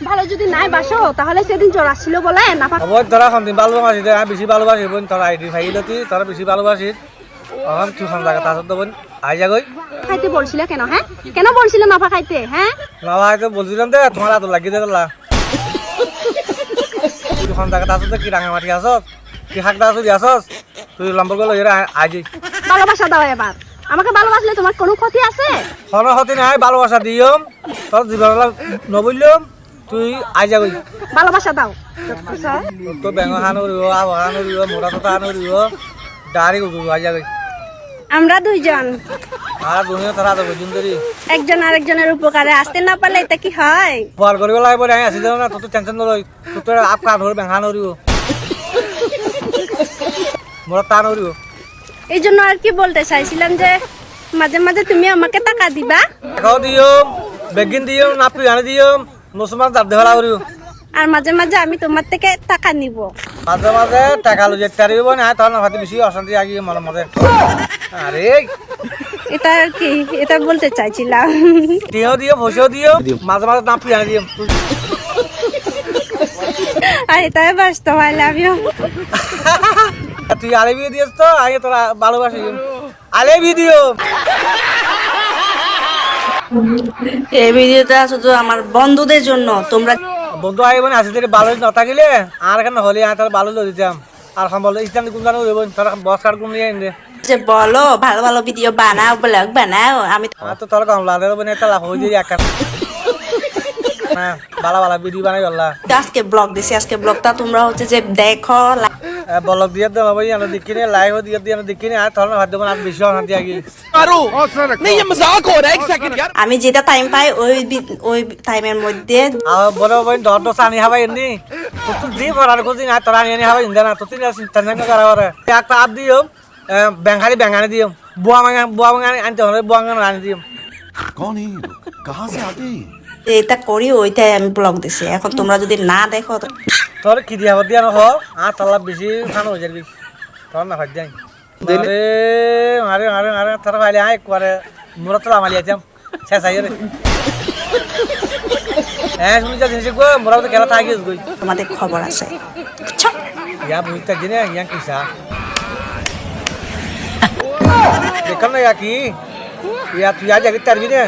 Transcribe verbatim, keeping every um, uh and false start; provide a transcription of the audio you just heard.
Bála zodi nai baso, tahóle sedin zor asíl bóle, nafa. Óu boin, toré hondin bála basit, añí beci bála basi, boin, tor aidhi faiyí de tui, toré beci bála basi. Ehón tui hon zagat asós de boin, aái zagói. Faite bolsíla keno, hé? Keno bolsíla nafa faite, hé? Nafa faite bolsílam de, tuáñr adot lagi de tolla. Tui hon zagat asós de, ki Rangamati asós, ki Hakdasuri asós, tui lombor goi loiyóre aái, aái zai. ভালোবাসা দাও এবার। আমাকে ভালোবাসলে তোমার কোনো ক্ষতি আছে? Hono hoti nai, bálabasa diyum, tor zibon ola no boillum, tui aái zagói. ভালোবাসা দাও। Tor bengó hán uribo, abo hán uribo, mura tota hán uribo, dari uzu uzu aái zagói. আমরা দুইজন। Añára duniya tor ador goijjum dóri. একজন আরেকজনের উপকারে আসতে না পারলে এটা কি হয়? Bor goribo laibo de, añí así de na, tui tension no loi. Tui tor ap hán uribo, beng hán uribo. Mura hán uribo. এই জন্য আর কি বলতে চাইছিলাম যে মাঝে মাঝে তুমি আমাকে টাকা দিবা। Takao diyum, beggín diyum, naffi ani diyum, musolman zat de fela uribo. আর মাঝে মাঝে আমি তোমার থেকে টাকা নিব। Maze maze taka loi zaito faribo na, añí tor nafa faite beci ocanti lage monor maze. Are. এটা আর কি, এটা বলতে চাইছিলাম। Tiañ diyum, foicá diyum, maze maze naffi ani diyum. আর এটাই বাস্তব, I love you। Tui I love you diyos to, añí tore bálabasi. I love you diyum. এই ভিডিওটা শুধু আমার বন্ধুদের জন্য, তোমরা Bondú aibo na, así de bála no tákile, añáre kene hoile añí tore bála loi ditam. Ar hon bol, Islam di gum zano uribo, tor bos kar gum loi ainde. যে বলো ভালো ভালো ভিডিও বানাও, ব্লগ বানাও। আমি তো Añár to tor gom lage, bondú, ete laf hoi de ekkan. Na, bála bála video banai bolla. আজকে ব্লগ দিছি, আজকে ব্লগটা তোমরা হচ্ছে যে দেখো, লা- E, bolok diyé de, bái, añí dekí ne, like diyé de, añí dekí ne, añí tor nafa faite de, añí beci ocanti lage. मारो। नहीं, ये मजाक हो रहा है, एक सेकंड यार। আমি যেটা টাইম পাই ওই বি-, ওই টাইমের মধ্যে Añár boro bóin dor dor ani hábai enni. Tui tui di forar kuzi na, tor ani ani hábai ende na, tui tui tension no gora fore. Ek ap diyum, e, beng hali beng ani diyum. Bua beng, bua beng ani ante hole bua beng ani diyum. कौन है ये लोग? कहाँ से आते हैं ये? এটা করি, ওইটাই আমি ব্লগ দিছি। এখন তোমরা যদি না দেখো তো Tore ki diya, diya no ho, añár tolla beci fano ói zargoi. Tor nafa faite de. Dile. Mare, mare, mare, mare, tore faile añí ekkubare mura tolla mali aitam. Sés ói re. E, cúni za zinis goi, mura to kela táki goi. তোমাদের খবর আছে। বুঝছো? Iya, buzí táki ne, iya ki sa. Dekón na, iya ki? Iya, tui añí dekí tarbi ne?